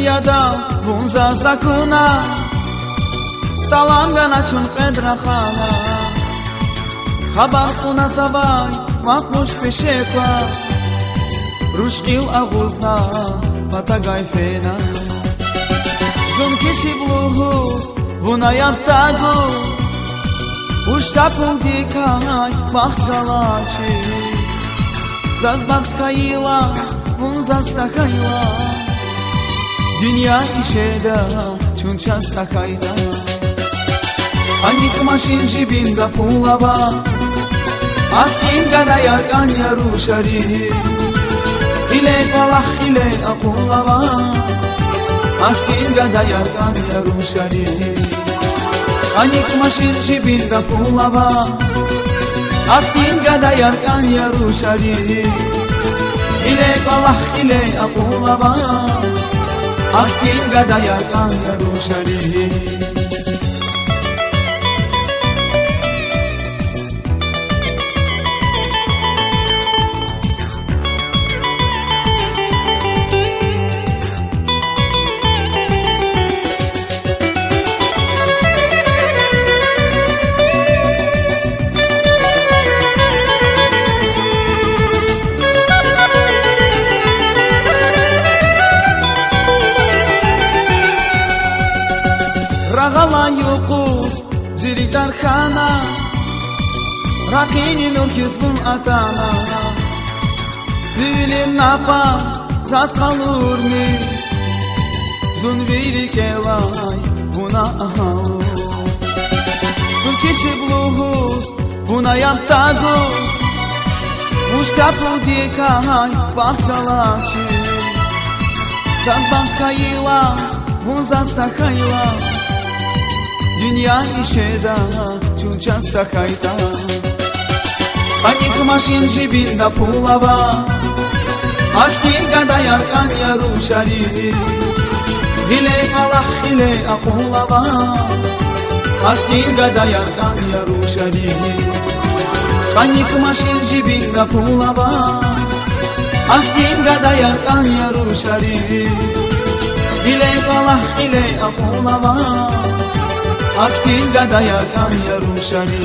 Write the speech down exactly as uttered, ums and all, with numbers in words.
Яда, вун заз акуна, салам гана чун кьвед рахана. Хабар кьуна завай макъуш пеше ква, руш гъил агъузна, патагай фена. Зун кесиб лугьуз вуна яб тагуз, вуч тапулдикай бахт галачир. Заз бахт хьайила, вун заз тахьайла, дуьнья ишеда, чун чаз тахьайда. Къаник машин, жибинда пул ава, ахьтин гадаяр кӀан я рушари. Гъиле кӀвалах, гъиле акьул ава, ахьтин гадаяр кӀан я рушари. Къаник машин, жибинда пул ава, ахьтин гадаяр кӀан я рушари. Гъиле кӀвалах, гъиле акьул ава, ахьтин гадаяр кӀан я рушари. Рагъ алай юкъуз зи рикӀ дар хьана, ракъини нур хьиз вун атана. Вилин напа заз къалурни, зун ви рикӀелай вуна агьалур. Зун кесиб лугьуз вуна яб тагуз, вуч тапулдикай бахт галачир. Заз бахт хьайила, вун заз тахьайла, дуьнья ишеда, чун чаз тахьайда. Къаник машин, жибинда пул ава, ахьтин гадаяр кӀан я рушари. Гъиле кӀвалах, гъиле акьул ава, ахьтин гадаяр кӀан я рушари. Къаник машин, жибинда пул ава, ахьтин гадаяр кӀан я рушари. Гъиле кӀвалах, гъиле акьул ава, ахьтин гадаяр кӀан я рушари.